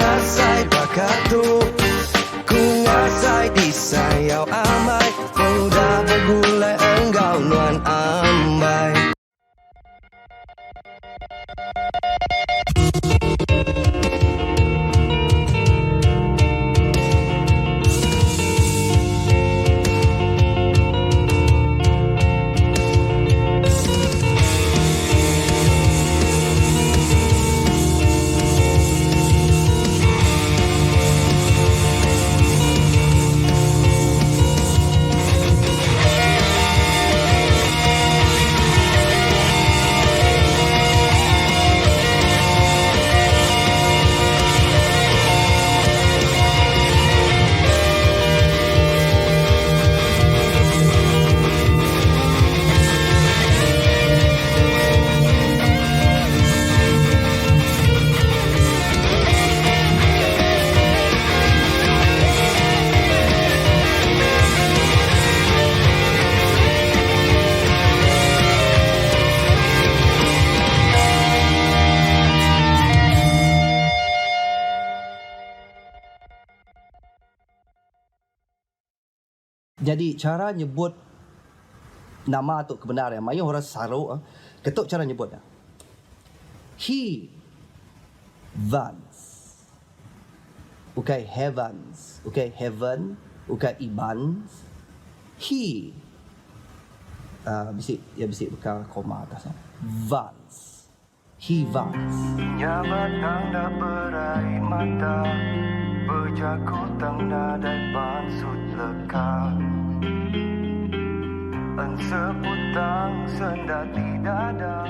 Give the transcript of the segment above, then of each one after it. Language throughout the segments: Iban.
Ngasai baka tu Ku ngasai disayau amai Pengudah begulai enggau nuan ambai. Nyadi chara nyebut nama tu ke bendar iya mayuh orang saru ke tu chara nyebut iya. He Vans. Ukai Heavens, ukai Heaven, ukai Ibans. He uhh bisi iya bisi beka koma atas nya. Vans. He Vans. Nya batang da berai mata Bejaku tang nadai pansut leka Enseputang senda ti dada.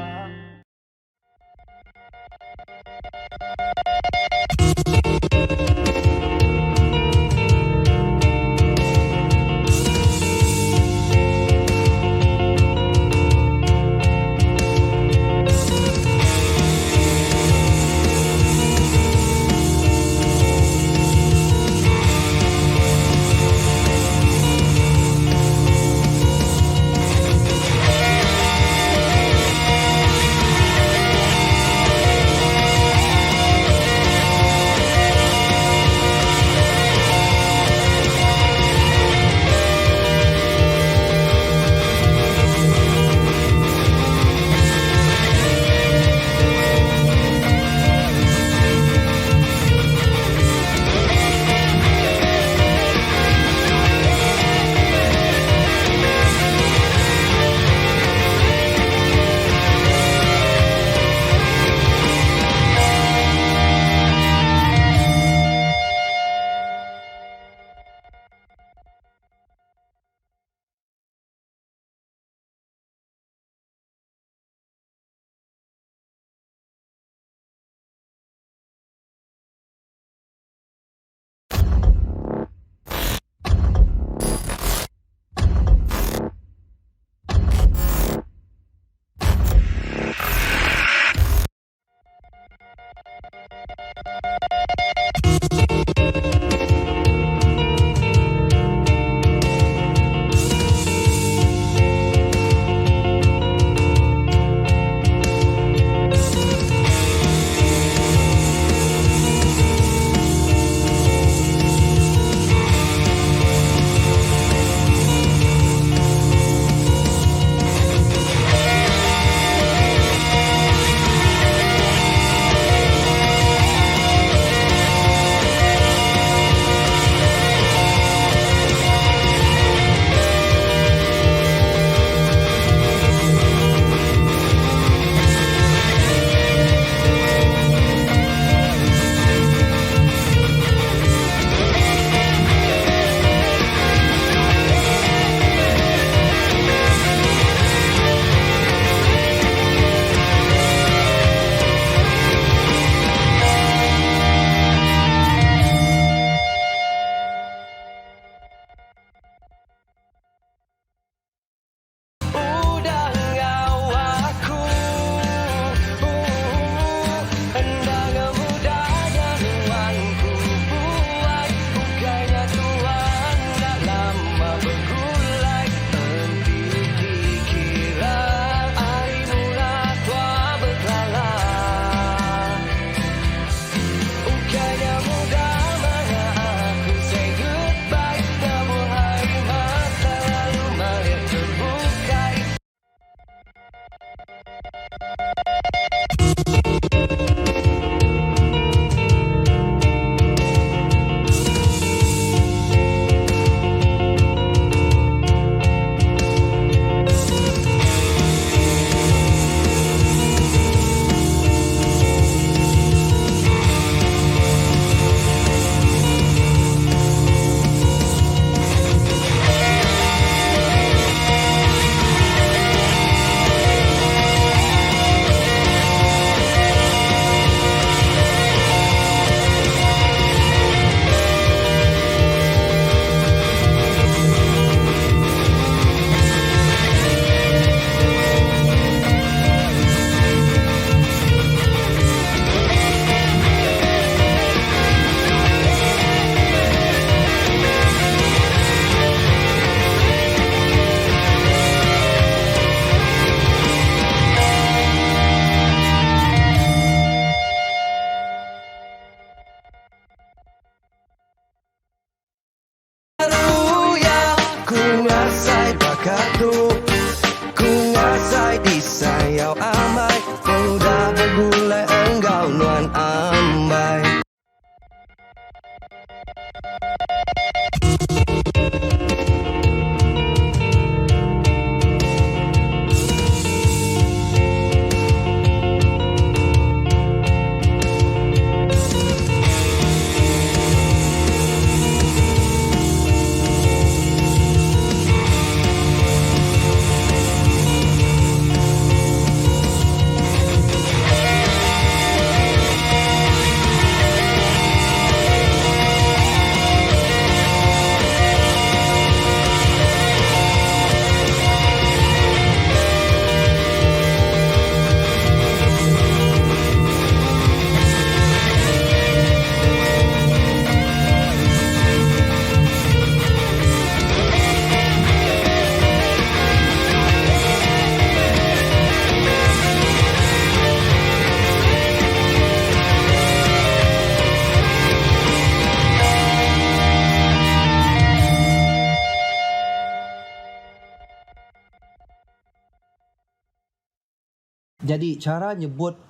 Nyadi chara nyebut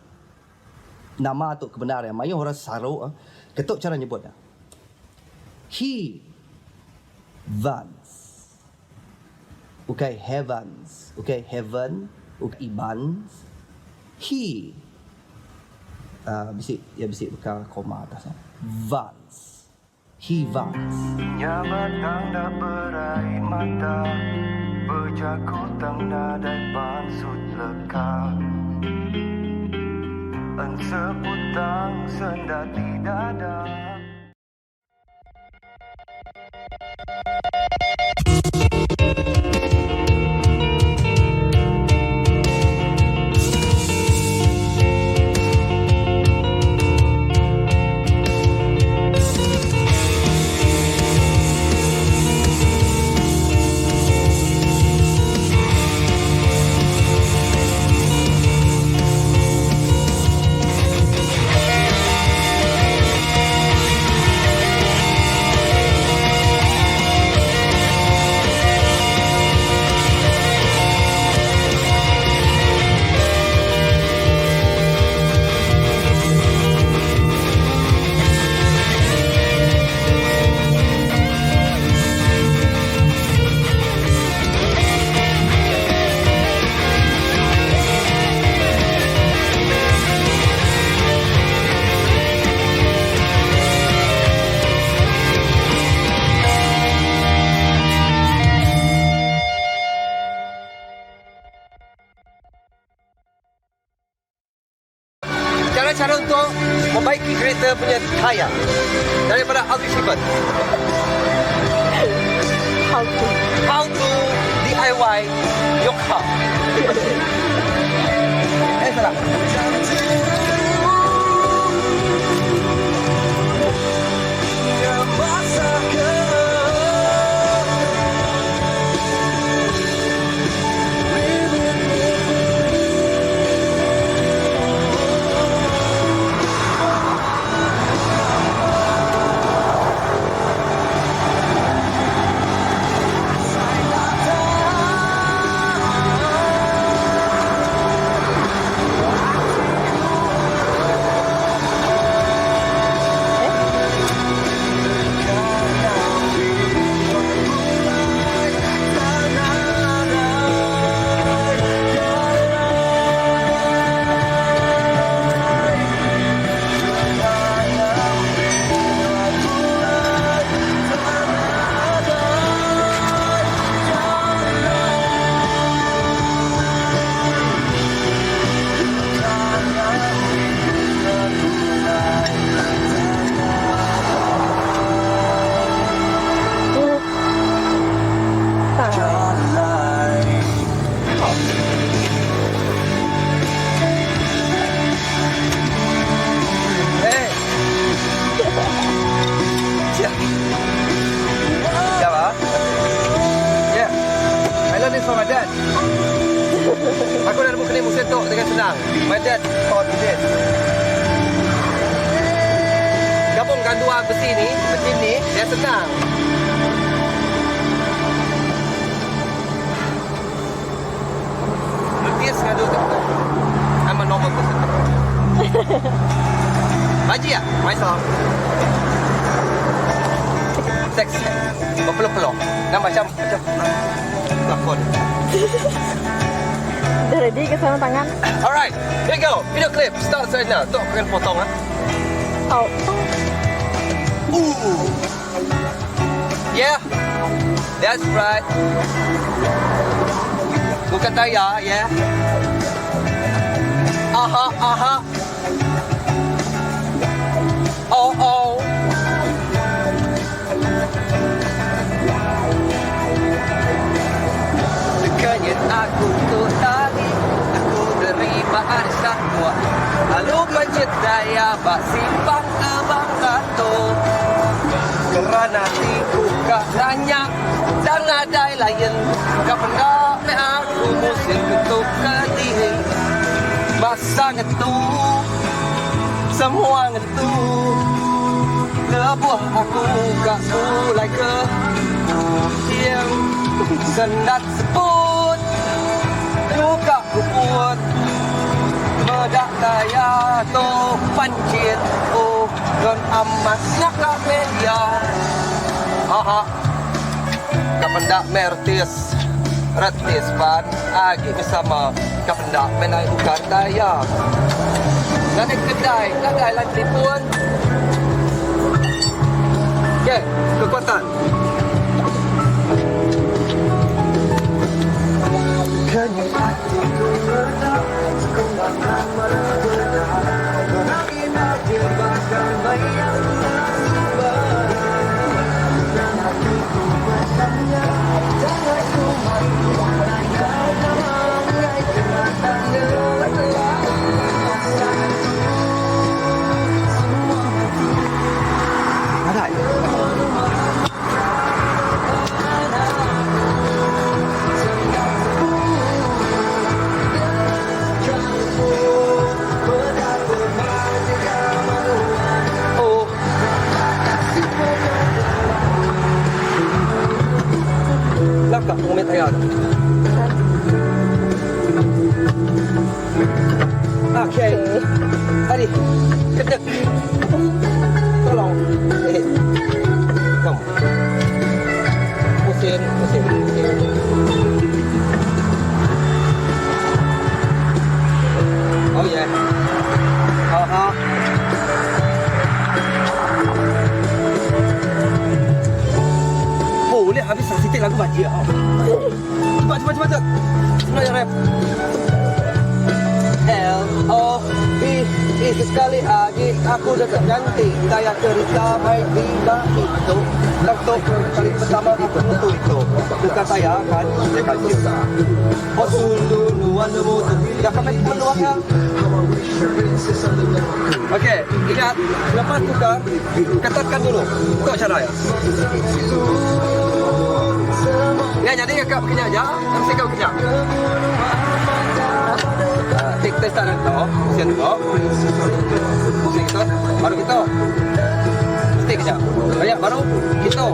nama tu ke bendar iya mayuh orang saru ketu chara nyebut nya. He Vans. Ukai heavens, ukai heaven, ukai Ibans. He uhh bisi iya bisi baka koma atas nya. Vans. He Vans. Nya batang da berai mata Bejaku tang nadai pansut leka Enseputang senda di dada. Cara-cara untuk membaiki kereta punya tayar daripada Alfi Shipper. How to. How to DIY your car. Eh salah. Hey. Siap. Siap ah? Yeah. I learned this from my dad. Aku dah nemu kena musim tu dengan senang. My dad taught me this. Gabungkan dua besi ni, macam ni, dia senang. Lukis ngadu tu. I'm a normal person. Baji ah, my song. Sex berpeluh-peluh. Dan macam macam pelakon. Dah ready ke sarung tangan? Alright, here we go. Video clip starts right now. Tok kena potong ah. Oh. Ooh. Yeah. That's right. Bukan tayar, yeah. Aha, aha. Oh, oh. Tekenyit aku tu tadi. Aku terima ada satu. Lalu mencedaya bak simpang abang satu. Kerana hatiku kak tanya Dan ada lain. Kau pernah me aku musim ketuk kedih Masa ngetu Semua ngetu. Lebuh aku kak mulai ke Yang sendat sebut Luka ku buat. taya tu pancit ugon amat naka media. Aha. Ka penda mertis retis pan agi meh sama ka penda meh nai ukar taya. Nadai kedai nadai lan telipon. Okey, kekuatan. Nadai. Oh. Laka pengumit aya tu. Okay. Tadi. Kedek. Tolong. Eh. Come. Pusing, pusing, pusing. Oh yeah. Aha. Boleh habis setitik lagu baca. Oh. Cepat, cepat, cepat, cepat. Sebenarnya rap. L O V E sekali lagi aku dekat ganti Daya cerita baik lima itu Tentu kali pertama aku tentu itu Bukan saya kan saya kaca Oh sulu nuan nemu tu Dah kami meluangnya Okey, ingat lepas tukar ketatkan dulu. Untuk cara ya. Ya, jadi kakak berkenyang aja. Mesti kau berkenyang. Take test tak tu, pusing tu. Pusing kita, baru kita. Mesti kejap. Banyak baru kita.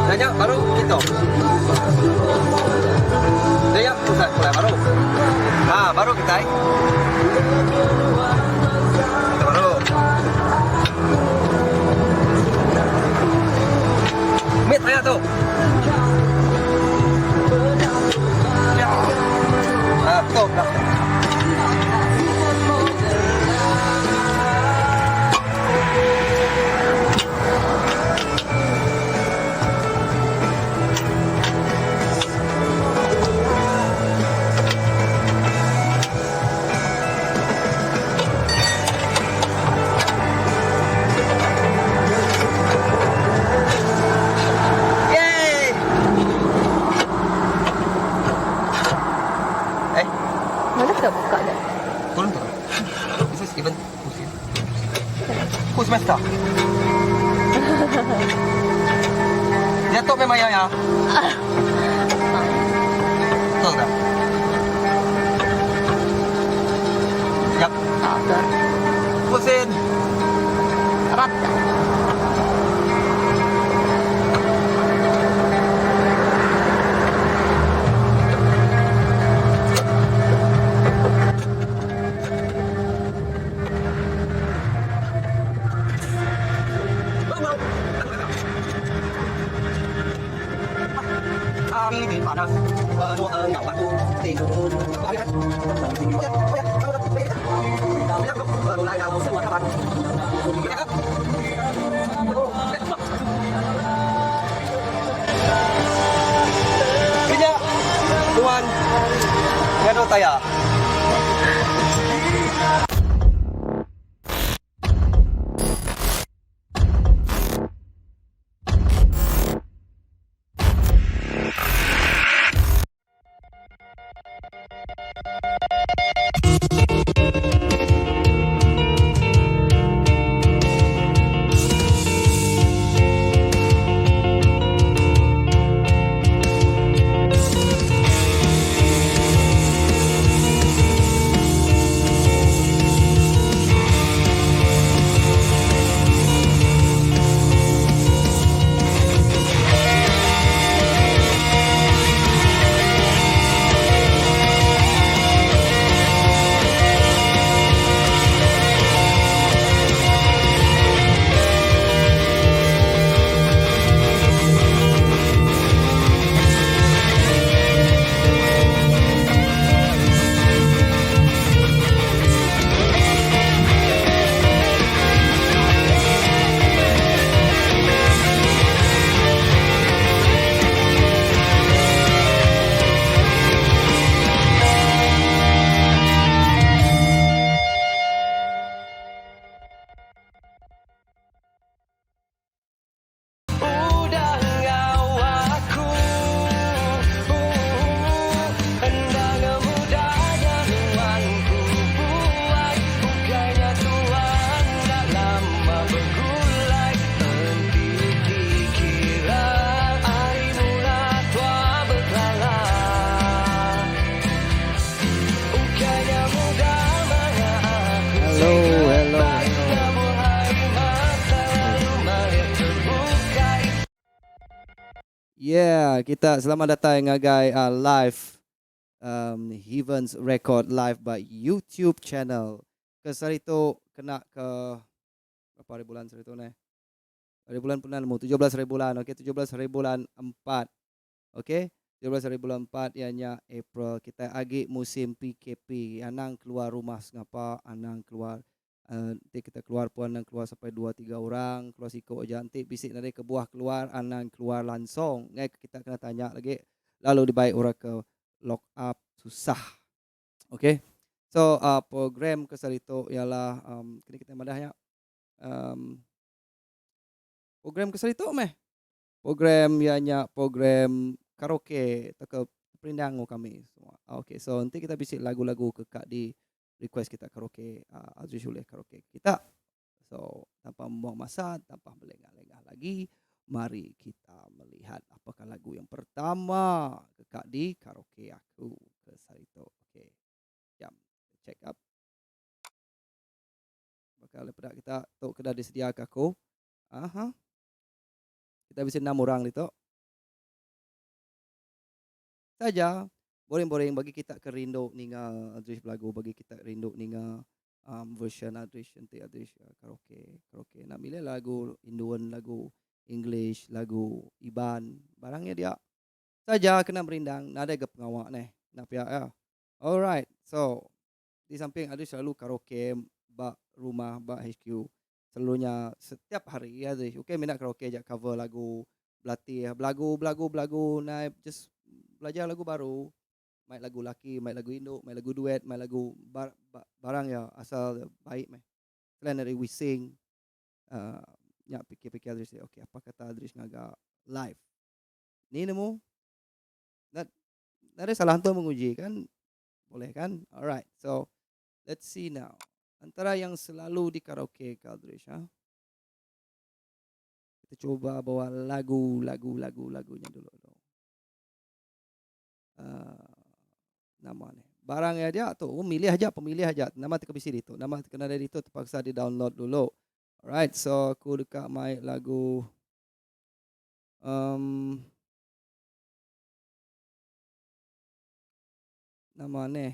Banyak baru kita. Banyak pusat mulai baru. Ha, baru kita. Eh. Kita baru. Mit saya tu. Ya. Ha, betul. Dah. Yeay! Eh, Mana tak buka dah? turun turun. This is even pusing. Who's master? Jatuh memang ya ya. Betul tak? Yap. Tak betul. Pusing. Erat tak? Kejap. Tuan. Ngadu tayar. Yeah, kita selamat datai ngagai uh, live um, Heavens Record live ba YouTube channel. Ke sehari tu kena ke berapa hari bulan sehari tu neh? Hari bulan pun nemu 17 hari bulan. Okey, 17 hari bulan 4. Okey, 17 hari bulan 4 iya nya April. Kita agi musim PKP. Anang keluar rumah sengapa, anang keluar Enti kita keluar pun anang keluar sampai dua tiga orang, keluar siku aja. Enti bisi nadai kebuah keluar anang keluar langsung. Enggai ke kita kena tanya lagi lalu dibai orang ke lock up susah. Okay. So uh, program ke sehari tu ialah um, kini kita madah nya um, program ke sehari tu meh. Program iya nya program karaoke tauka perindang enggau kami semua. Okay, so enti kita bisi lagu-lagu ke ka di request kita karaoke uh, Azri Shuleh karaoke kita. So tanpa membuang masa, tanpa melengah-lengah lagi, mari kita melihat apakah lagu yang pertama ke ka di karaoke aku ke sehari tu. Okay. Jam check up. Bakal peda kita tu kena disediaka aku. Aha. Kita bisi enam orang ditu. Saja boring-boring bagi kita ke rindu ninga Adrish belagu bagi kita rindu ninga um, version Adrish enti Adrish uh, karaoke karaoke nak milih lagu Induan lagu English lagu Iban barangnya dia saja kena merindang nadai ga pengawa neh nak pia ya alright so di samping Adrish selalu karaoke ba rumah ba HQ Selalu nya setiap hari iya tu ukai mina karaoke aja cover lagu belatih belagu belagu belagu nai just belajar lagu baru mai lagu laki mai lagu indu mai lagu duet mai lagu bar barang iya asal baik meh selain ari we sing uhh nya pikir pikir Aldrich okay apa kata Aldrich ngaga live ni nemu nadai salah entu menguji kan boleh kan alright so Let's see now. Antara yang selalu di karaoke Kaldrish ha. Kita cuba bawa lagu lagu lagu lagunya dulu tu. Uh, nama ni. Barang ya dia tu, oh, milih aja pemilih aja. Nama tu bisi ditu. Nama tu kena dari itu terpaksa di download dulu. Alright, so aku dekat mai lagu um, nama ni.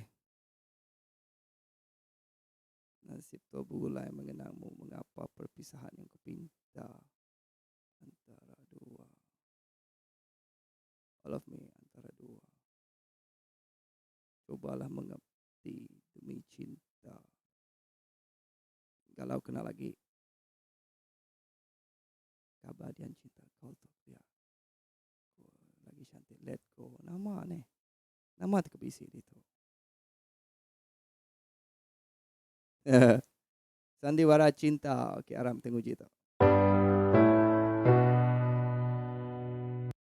Nasib tua begulai mengenangmu mengapa perpisahan yang kupinta antara dua. All of me antara dua. Cobalah mengabdi demi cinta. Galau kena lagi. Keabadian cinta kau tu dia. Lagi cantik let go. Nama ni. Nama tu kebisi ditu. Sandiwara Cinta. Okey, aram kita nguji tu.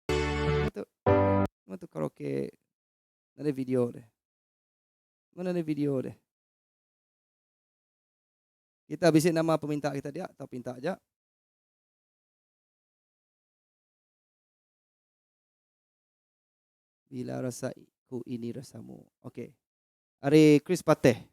Nama tu, nama tu karaoke. Ada video deh. Mana ada video deh. Kita bisi nama peminta kita dia atau pinta aja. Bila rasa ku ini rasamu. Okey. Ari Chris Pateh.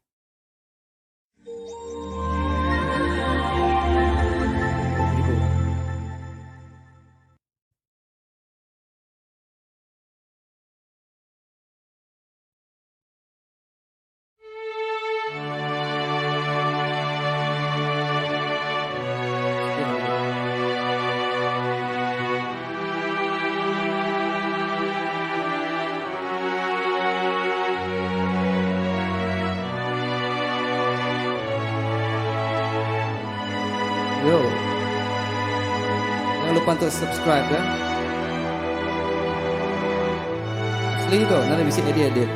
Yo. Jangan lupa untuk subscribe ya. Asli tu, nanti bisa edit-edit.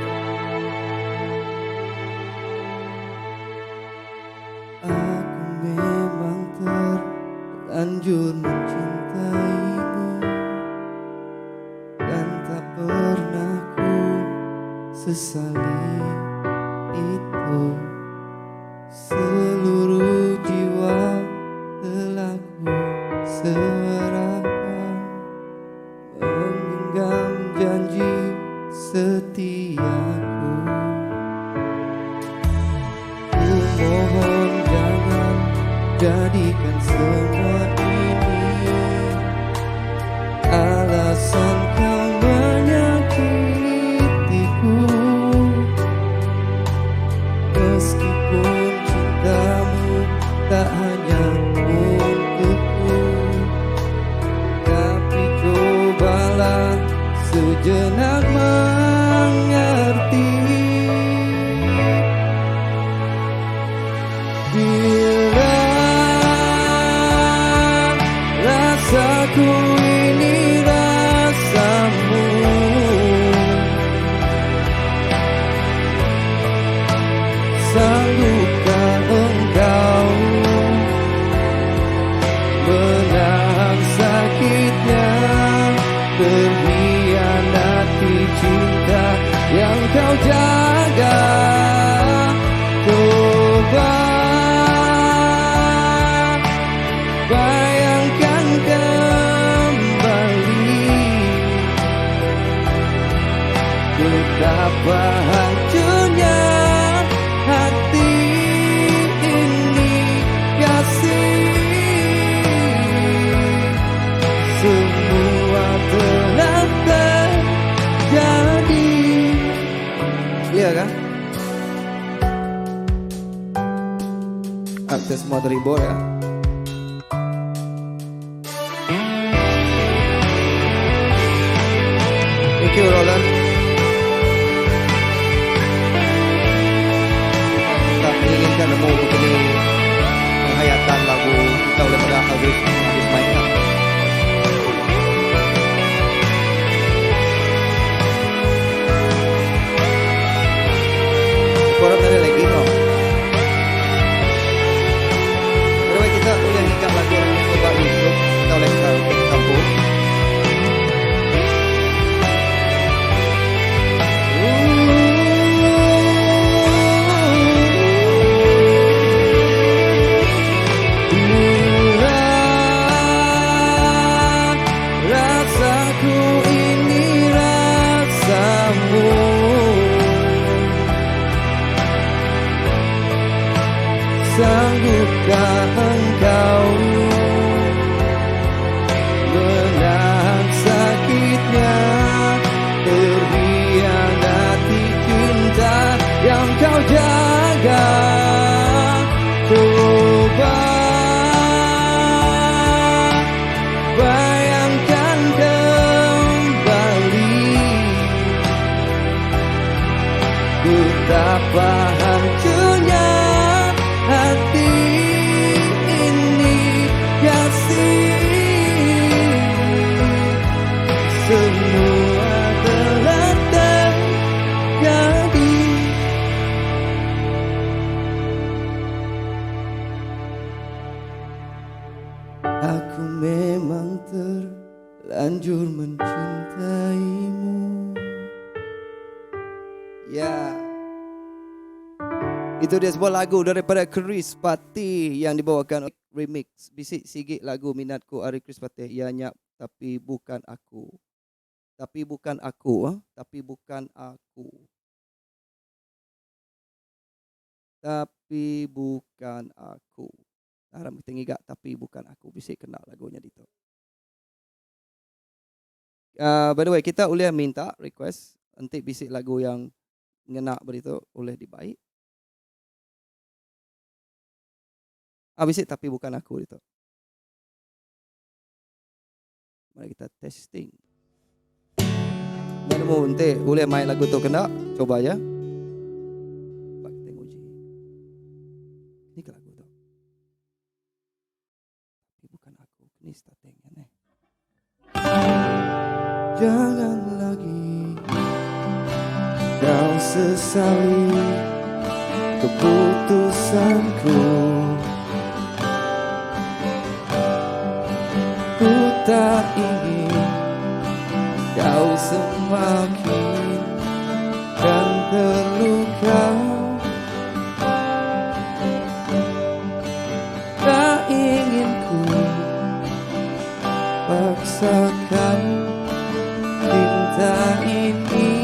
Aku memang terlanjur mencintaimu dan tak pernah ku sesali itu. Seluruh jiwa telah ku serahkan menggenggam janji setiaku. Ku mohon jangan jadikan semua ini alasan. tidak hanya untukku Tapi cobalah sejenak mengerti Bila rasaku ini rasamu Sanggupkah engkau menahan sakitnya Terhianati cinta yang kau jaga Coba bayangkan kembali Betapa hancurnya hati ini kasih Semua telah terjadi Clear kah? Ah, kita semua terhibur ya. Thank you Roland. Tak menginginkan nemu begini penghayatan lagu kita oleh pada habis habis main lah. Korang ada lagi no? By the way, kita boleh ingat lagu orang yang buat YouTube. Kita boleh karaoke kita pun. Bila rasaku ini rasamu Sanggupkah engkau menahan sakitnya Terhianati cinta yang kau jaga Coba bayangkan kembali Betapa hancurnya hati ini kasih Semua telah terjadi Aku memang terlanjur mencintaimu Ya. Itu dia sebuah lagu daripada Kerispatih yang dibawakan remix. Bisik sigit lagu minatku Ari Kerispatih. Ianya tapi bukan aku. Tapi bukan aku, ah. Tapi bukan aku. Tapi bukan aku. Harap kita ngiga tapi bukan aku. Bisik kena lagunya ditu. By the way, kita boleh minta request enti bisik lagu yang ngena beritu boleh dibai. Ah, bisik tapi bukan aku itu. Mari kita testing. Dan nemu enti boleh main lagu tu kena, coba aja. Pak kita nguji. Ni ke lagu tu. Tapi bukan aku. Ni starting kan eh. Jangan lagi kau sesali keputusanku. Ku tak ingin kau semakin kan terluka. Tak ingin ku paksakan cinta ini,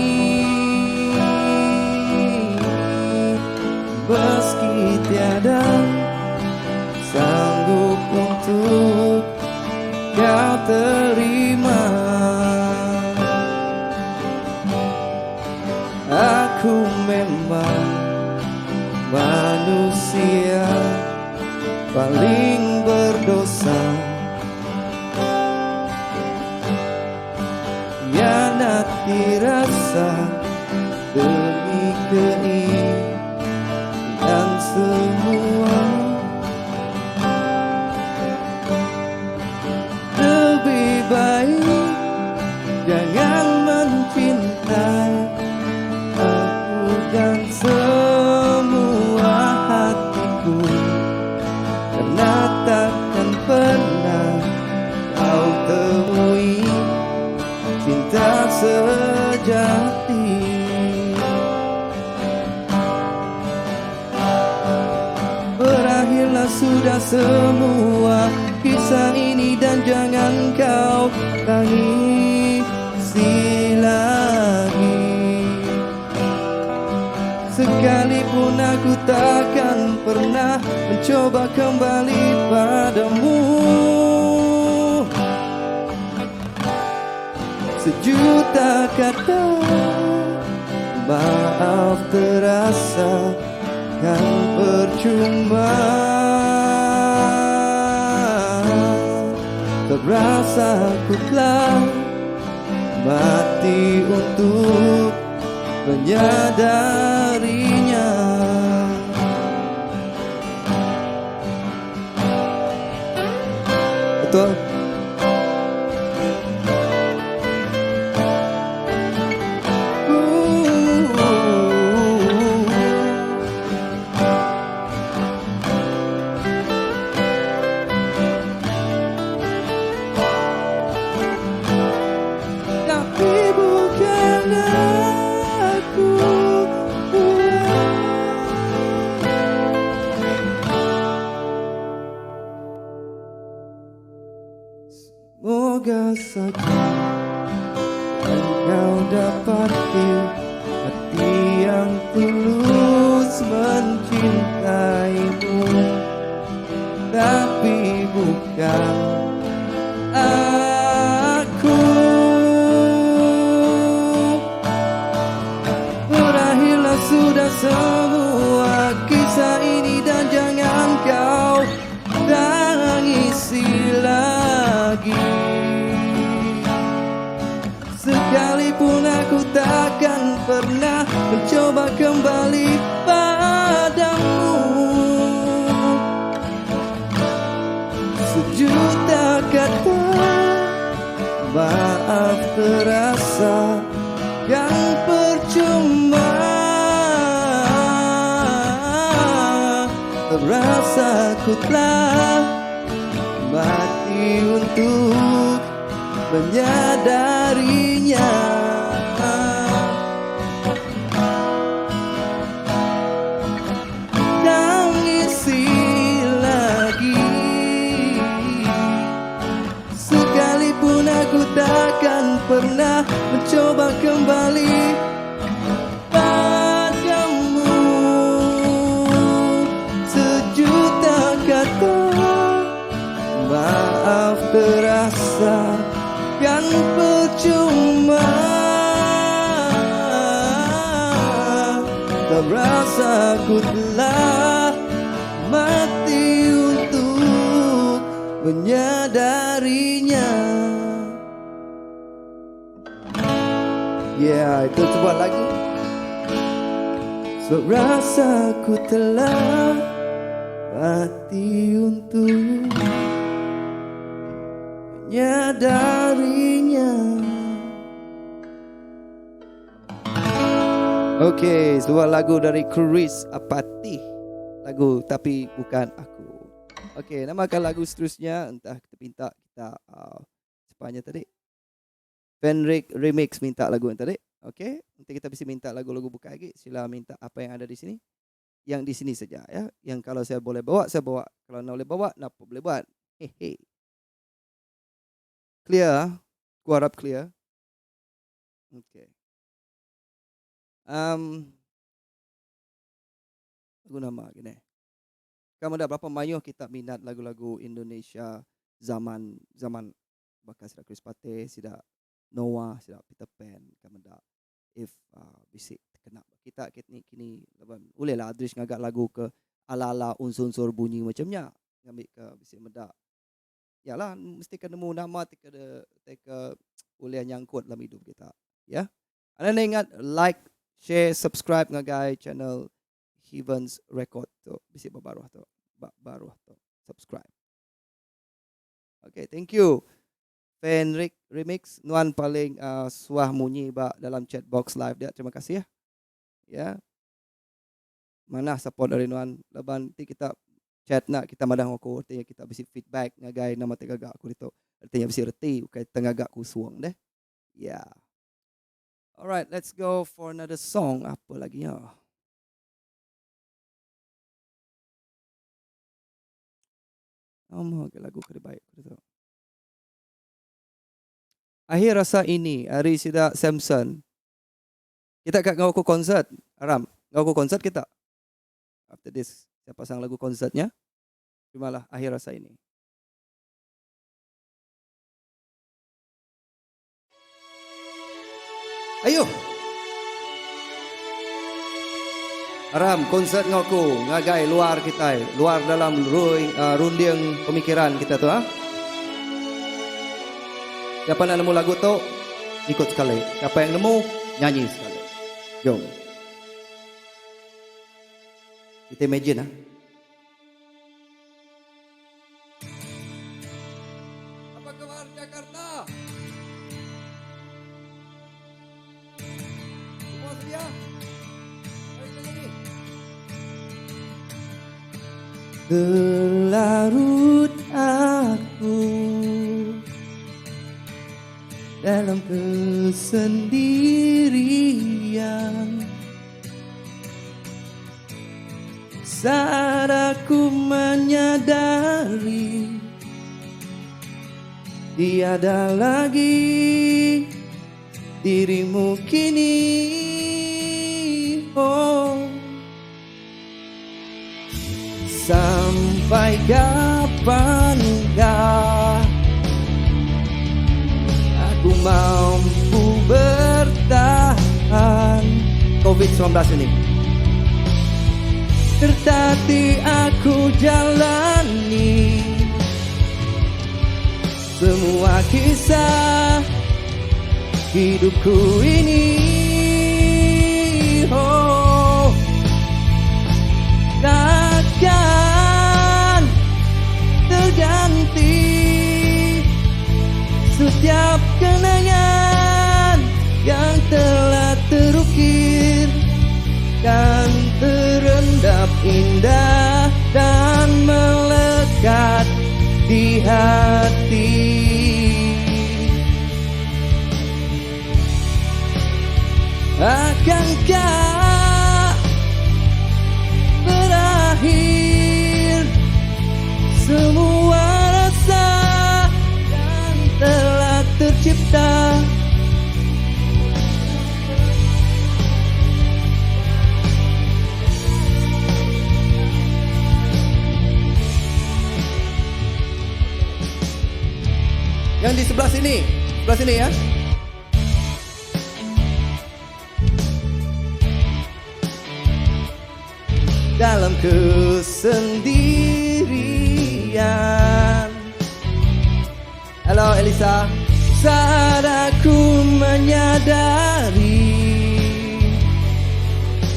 meski tiada sanggup untuk kau terima. Aku memang manusia paling Paling berdosa Khianati rasa Demi keinginan semua Lebih baik jangan mencintai Aku dan semua hatiku Karena takkan pernah kau temui Cinta sejati Berakhirlah sudah semua kisah ini dan jangan kau tangisi lagi Sekalipun aku takkan pernah mencoba kembali padamu Sejuta kata maaf terasa kan percuma Terasa ku telah mati untuk menyadarinya Betul? Tapi bukan aku Semoga saja engkau dapati hati yang tulus mencintaimu Tapi bukan aku Berakhirlah sudah semua kisah ini dan jangan kau tangisi lagi Sekalipun aku takkan pernah mencoba kembali padamu Sejuta kata maaf terasa yang percuma Terasa ku telah mati untuk menyadarinya Tangisi lagi Sekalipun aku takkan pernah mencoba kembali padamu Sejuta kata maaf terasa kan percuma Terasa ku telah mati untuk menyadarinya Yeah, itu sebuah lagu Serasa ku telah mati untuk menyadarinya Okey, sebuah lagu dari Chris Apatih. Lagu Tapi Bukan Aku. Okey, namakan lagu seterusnya entah kita minta kita sepanjang tadi. Fenric Remix minta lagu yang tadi. Okey, nanti kita bisa minta lagu-lagu buka lagi. Sila minta apa yang ada di sini. Yang di sini saja ya. Yang kalau saya boleh bawa, saya bawa. Kalau nak boleh bawa, nak boleh buat. Hehe. Clear? Ah? Ku harap clear. Okey. Lagu nama gini. Kamu dah berapa mayuh kita minat lagu-lagu Indonesia zaman zaman bakal sida Kerispatih, sida Noah, sida Peter Pan, kamu dah if bisi kena kita kini kini laban boleh lah Adris ngagak lagu ke ala-ala unsur-unsur bunyi macamnya. Ngambika bisi meda. Ya lah mesti ka nemu nama ti ke ti ke ulih nyangkut dalam idup kita. Ya. Anda enda ingat like, share, subscribe ngagai channel Heavens Record tu bisi ba baruh tu. Ba baruh tu. Subscribe. Okay, thank you. Fenric Remix nuan paling uh, suah munyi ba dalam chat box live dia. Terima kasih. Ya. Manah support ari nuan laban ti kita chat enda kita madah enggau aku reti nya kita bisi feedback ngagai nama ti gaga aku ditu. Reti nya bisi reti ukai tengaga kusung deh. Ya. Alright, let's go for another song. Apa lagi nya? Nama ke lagu ke dibai aku ditu? Akhir rasa ini ari sida Samson. Kita ka enggau aku konsert. Aram, enggau aku konsert kita. After this, saya pasang lagu konsertnya. Terimalah akhir rasa ini. Ayo. Aram konsert enggau aku ngagai luar kitai, luar dalam rui, uh, runding pemikiran kita tu ah. Siapa nak nemu lagu tu, ikut sekali. Siapa yang nemu, nyanyi sekali. Jom. Kita imagine ah. Apa kabar Jakarta? Semua sedia? Mari kita nyanyi. Terlarut aku dalam kesendirian Saat aku menyadari Tiada lagi dirimu kini oh. Sampai kapankah Aku mampu bertahan Covid-19 ini Tertati aku jalani Semua kisah hidupku ini oh, Takkan terganti Setiap kenangan yang telah terukir Dan terendap indah dan melekat di hati Akankah berakhir semua rasa yang telah tercipta Yang di sebelah sini, sebelah sini ya. Dalam kesendirian Hello Elisa Saat aku menyadari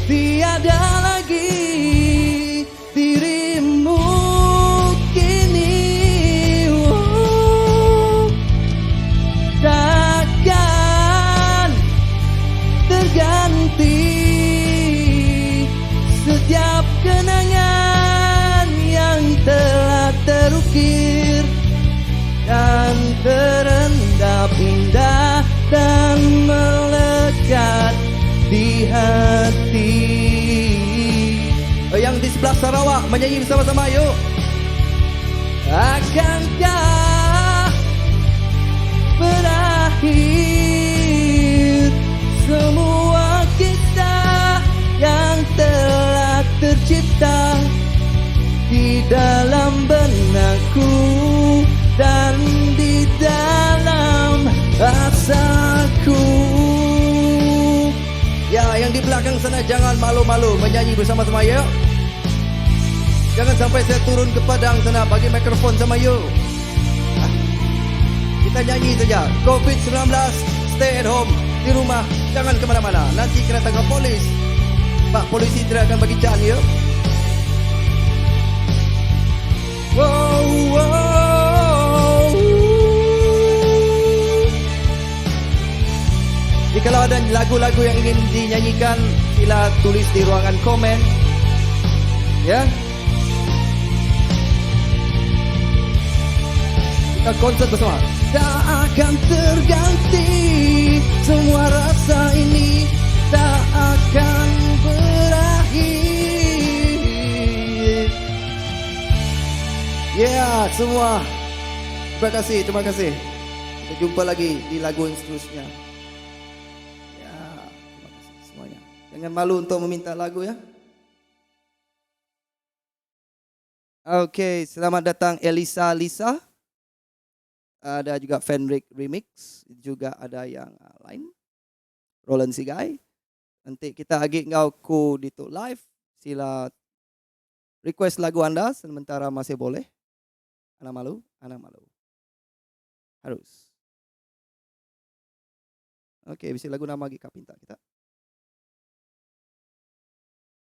Tiada lagi dirimu kini oh, Takkan terganti setiap kenangan yang telah terukir dan terendap indah dan melekat di hati. Yang di sebelah Sarawak menyanyi bersama-sama yuk. Akankah berakhir semua kisah yang telah tercipta di dalam benakku dan di dalam rasaku. Ya, yang di belakang sana jangan malu-malu menyanyi bersama-sama yuk. Jangan sampai saya turun ke padang sana bagi mikrofon sama you. Ah. Kita nyanyi saja. COVID-19, stay at home, di rumah, jangan ke mana-mana. Nanti kena tangkap polis. Pak polisi tidak akan bagi can you. Wow, wow. Jikalau ada lagu-lagu yang ingin dinyanyikan, sila tulis di ruangan komen. Ya. Kita konsert bersama. Tak akan terganti semua rasa ini, tak akan berakhir. Yeah, semua. Terima kasih, terima kasih. Kita jumpa lagi di lagu yang seterusnya. Ya, terima kasih semuanya. Jangan malu untuk meminta lagu ya. Okey, selamat datang Elisa Lisa. Ada juga Fenric Remix, juga ada yang lain. Roland Sigai. Nanti kita agi ngau ku di tu live. Sila request lagu anda sementara masih boleh. Anak malu, anak malu. Harus. Okey, bisi lagu nama agi ka pinta kita.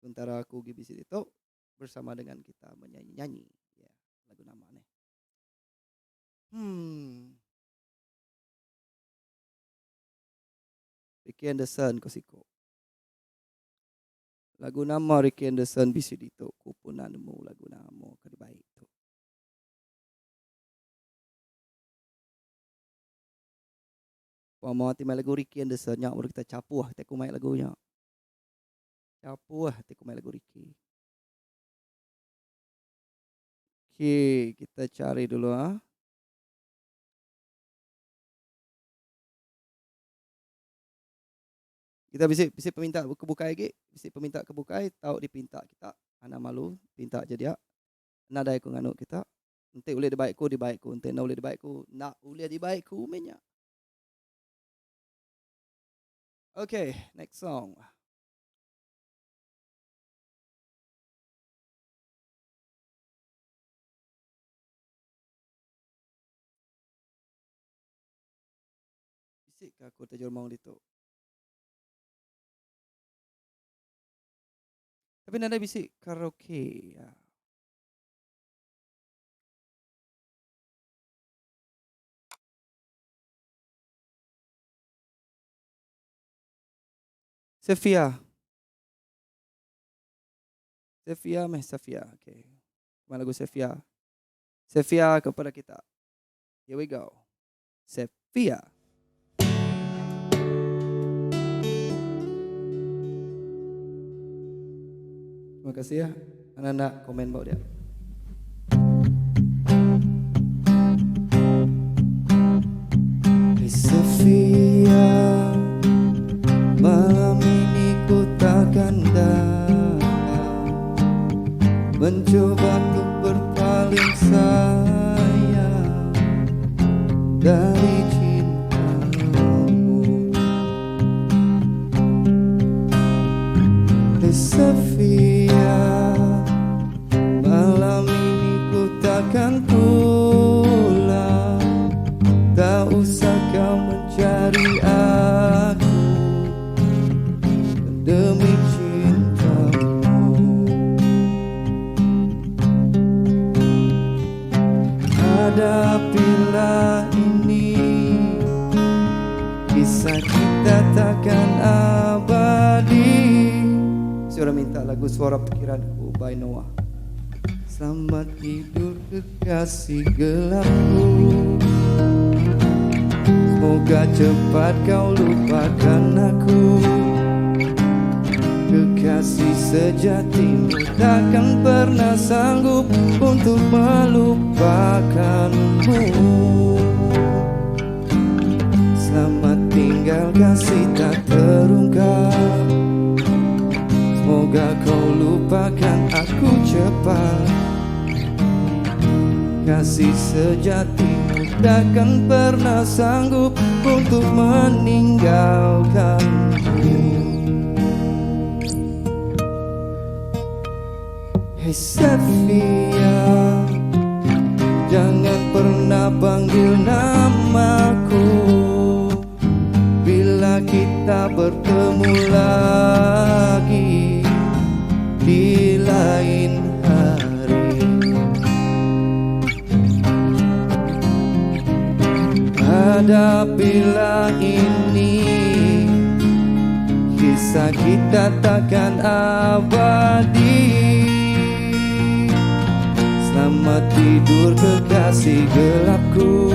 Sementara aku gi bisi ditu bersama dengan kita menyanyi-nyanyi. Ya, lagu nama ni. Hmm. Ricky Anderson ko siko. Lagu nama Ricky Anderson bisi ditu ku pun nemu lagu nama ke dibaik tu. Pama ti mai lagu Ricky Anderson nya baru kita capuh ti aku mai lagu nya. Capuh ti aku mai lagu Ricky. Okey, kita cari dulu ah. Kita bisi bisi peminta ke bukai agi, bisi peminta ke bukai tau dipinta kita. Anang malu pinta aja dia. Nadai ku nganu kita. Enti ulih dibai ku dibai ku, enti enda ulih dibai ku enda ulih dibai ku meh nya. Okay, next song. Bisi ka aku Tajur Maung ditu. Tapi nadai bisi karaoke. Ya. Sefia. Sefia meh Sefia. Okay. Mana lagu Sefia? Sefia kepada kita. Here we go. Sefia. Terima kasih ya. Anak-anak komen bau dia. Hey Sofia, malam ini ku takkan datang, mencoba untuk berpaling sayang dari cintamu. Hey Sofia, malam ini ku takkan pulang, tak usah kau mencari aku demi cintamu. Hadapilah ini, kisah kita takkan abadi. Suara minta lagu Suara Pikiranku by Noah. Selamat tidur kekasih gelapku, semoga cepat kau lupakan aku. Kekasih sejatimu takkan pernah sanggup untuk melupakanmu. Selamat tinggal kasih tak terungkap, semoga kau lupakan aku cepat. Kasih sejatimu takkan pernah sanggup untuk meninggalkanmu. Hey Safia, jangan pernah panggil namaku bila kita bertemu lagi di lain hari. Hadapilah ini, kisah kita takkan abadi. Selamat tidur kekasih gelapku,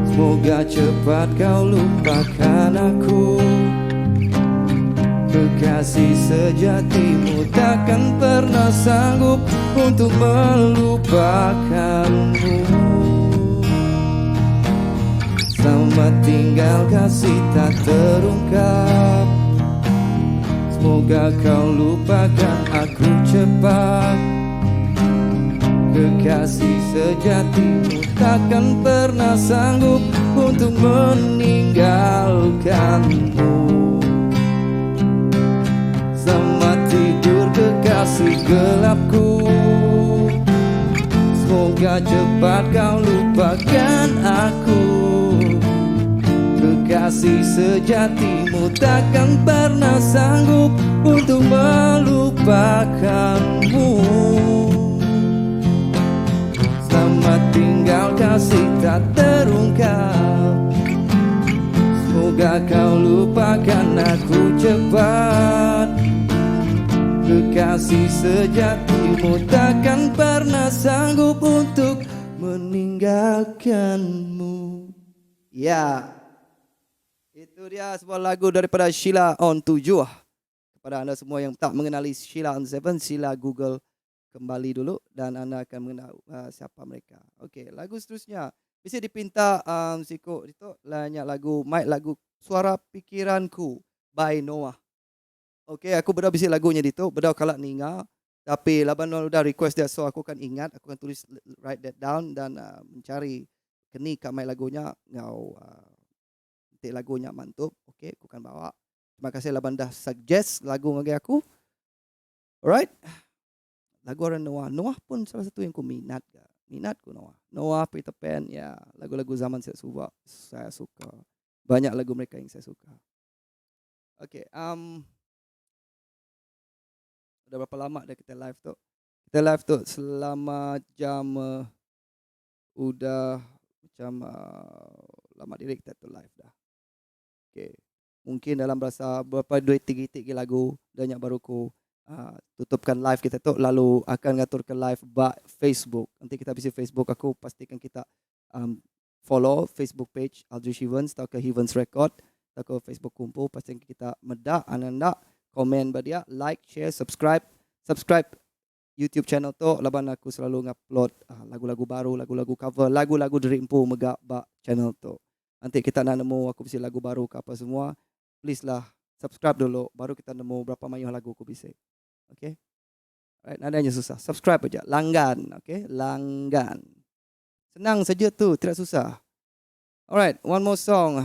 semoga cepat kau lupakan aku. Kekasih sejatimu takkan pernah sanggup untuk melupakanmu. Selamat tinggal kasih tak terungkap, semoga kau lupakan aku cepat. Kekasih sejatimu takkan pernah sanggup untuk meninggalkanmu. Selamat tidur kekasih gelapku, semoga cepat kau lupakan aku. Kekasih sejatimu takkan pernah sanggup untuk melupakanmu. Selamat tinggal kasih tak terungkap, semoga kau lupakan aku cepat. Kekasih sejatimu takkan pernah sanggup untuk meninggalkanmu. Ya, itu dia sebuah lagu daripada Sheila on 7. Kepada anda semua yang tak mengenali Sheila on 7, sila Google kembali dulu dan anda akan mengenal siapa mereka. Okey, lagu seterusnya. Bisa dipinta siko itu banyak lagu, mic lagu Suara Pikiranku by Noah. Okey, aku beda bisi lagunya ditu, beda kalak ninga. Tapi laban orang udah request dia, so aku akan ingat, aku akan tulis write that down dan mencari keni ka mai lagunya ngau enti lagunya mantup, okey, aku akan bawa. Terima kasih laban dah suggest lagu ngagai aku. Alright. Lagu orang Noah. Noah pun salah satu yang ku minat ga. Minat ku Noah. Noah, Peter Pan, ya, lagu-lagu zaman saya suka, saya suka. Banyak lagu mereka yang saya suka. Okay, udah berapa lama dah kita live tu? Kita live tu selama jam udah macam lama diri kita tu live dah. Okay. Mungkin dalam berasa berapa dua tiga tiga lagu dan yang baru ku tutupkan live kita tu lalu akan ngatur ke live ba Facebook. Nanti kita bisa Facebook aku pastikan kita follow Facebook page Aldrich Evans atau ke Evans Record atau ke Facebook kumpul pastikan kita medak anda komen ba dia like share subscribe subscribe YouTube channel tu laban aku selalu ngupload lagu-lagu baru, lagu-lagu cover, lagu-lagu dari empu mega ba channel tu. Nanti kita nak nemu aku bisi lagu baru ke apa semua, please lah subscribe dulu baru kita nemu berapa banyak lagu aku bisa. Okay? Alright, nadanya susah. Subscribe aja, langgan, okay? Langgan. Senang saja tu, tidak susah. Alright, one more song.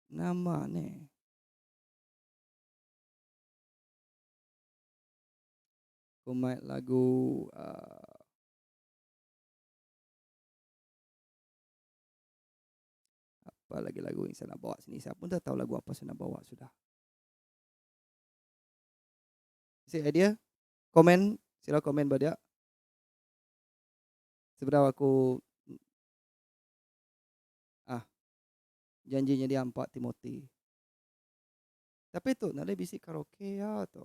Nama ni. Aku main lagu apa lagi lagu yang saya nak bawa sini. Saya pun tak tahu lagu apa saya nak bawa sudah. Si idea? Komen, sila komen pada dia. Sebenarnya aku janjinya dia 4 Timothy. Tapi tu nak ada bisik karaoke ya tu.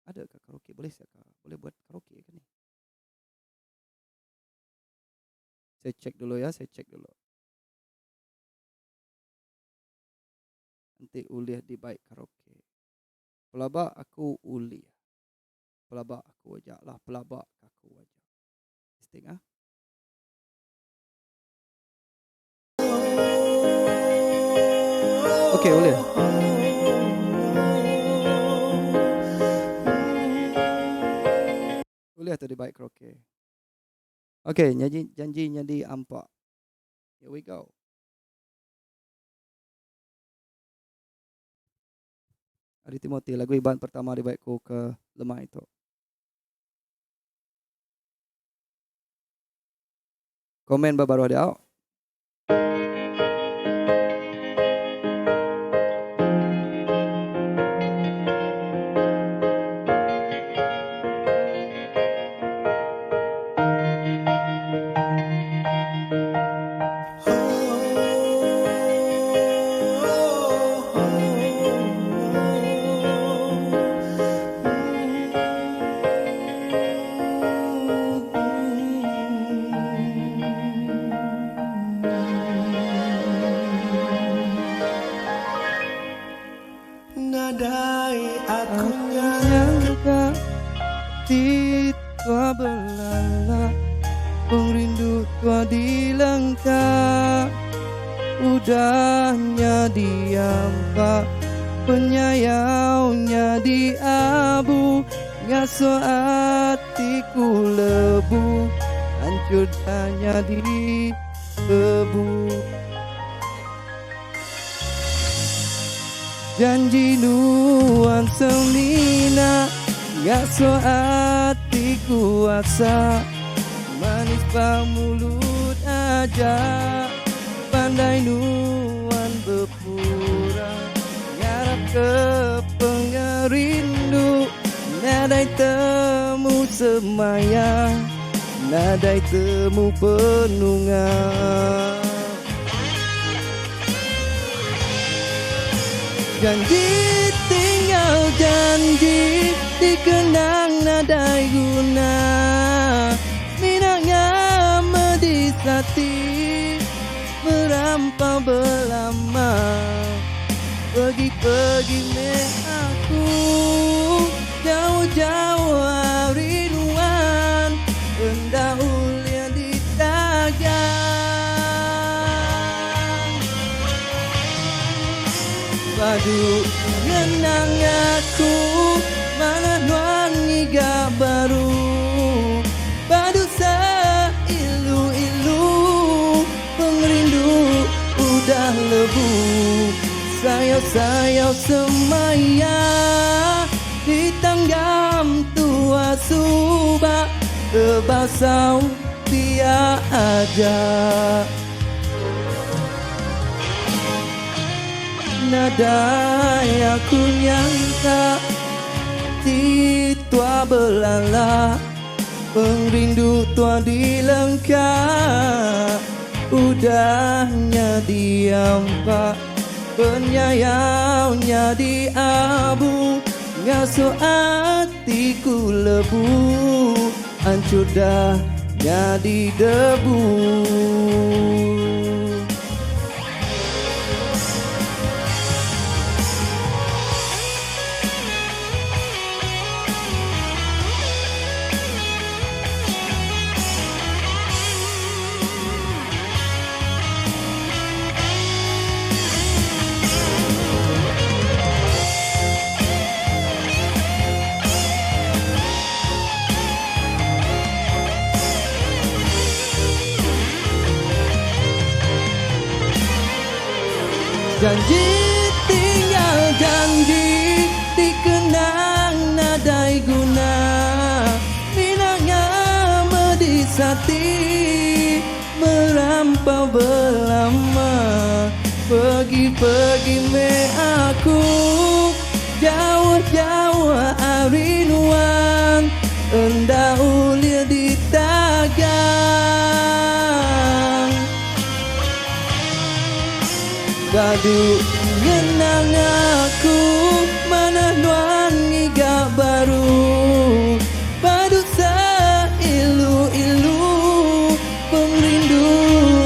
Ada ke karaoke? Boleh saya ke? Boleh buat karaoke ke ni? Saya cek dulu ya, saya cek dulu. Nanti ulih di baik karaoke. Pelabak aku ulih. Pelabak aku aja lah, pelabak aku aja. Testing ah. Okey, boleh. Boleh atau di baik karaoke? Okey, janji janji nyadi ampak. Here we go. Ari Timoti lagu Iban pertama dibai ku ke lemai tu. Komen ba baruh diau. Nadai aku nyangka ti tua belala Pengerindu tua dilengka Udah nyadi ampa Penyayau nyadi abu Ngasuh atiku lebu Hancur dah nyadi debu Janji nuan semina Ngasuh atiku asa Manis ba mulut aja Pandai nuan bepura Ngarap ke pengerindu Nadai temu semaya Nadai temu penunga. Janji tinggal janji Dikenang nadai guna Mina ngamedis ati Merampau belama Pergi-pergi meh aku Jauh-jauh ari nuan Enda ulih ditagang Badu ngenang aku Manah nuan ngiga baru Badu seilu-ilu Pengerindu udah lebu Sayau-sayau semaya Ditanggam tua suba Tebasau pia aja Nadai aku nyangka Ti tua belala Pengerindu tua dilengka Udah nyadi ampa Penyayau nyadi abu Ngasuh atiku lebu Hancur dah nyadi debu. Janji tinggal janji dikenang nadai guna Mina ngamedis ati merampau belama Pergi-pergi meh aku jauh-jauh ari nuan Enda ulih ditagang Badu ngenang aku manah nuan ngiga baru Badu seilu-ilu pengerindu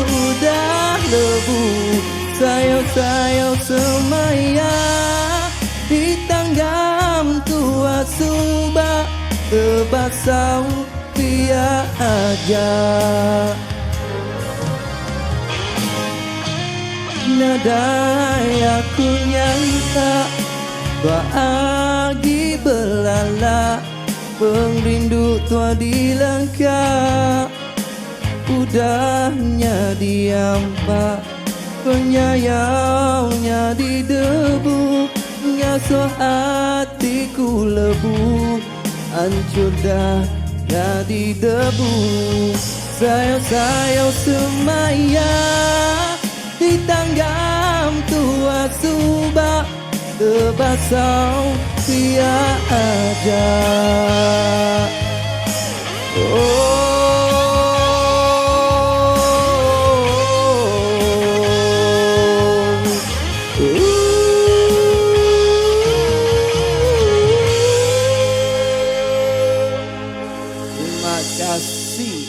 udah lebu Sayau-sayau semaya ditanggam tua suba Tebasau pia aja Nadai aku nyangka Ba agi belala Pengerindu tua dilengka Udah nyadi ampa Penyayau nyadi debu. Ngasuh atiku lebu Anchur dah nyadi debu Sayau-sayau semaya Ditanggam tua suba Tebasau pia aja Oh. Terima kasih.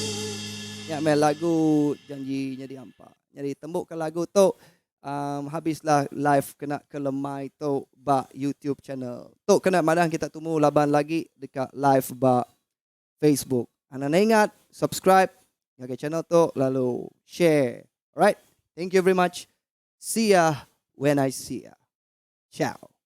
Nya meh lagu janji nyadi ampa. Nyadi tembu ke lagu tu um, habislah live kena ke lemai tu ba YouTube channel. Tu kena madah kita tumu laban lagi deka live ba Facebook. Anang enda ingat subscribe ngagai channel tu lalu share. Alright. Thank you very much. See ya when I see ya. Ciao.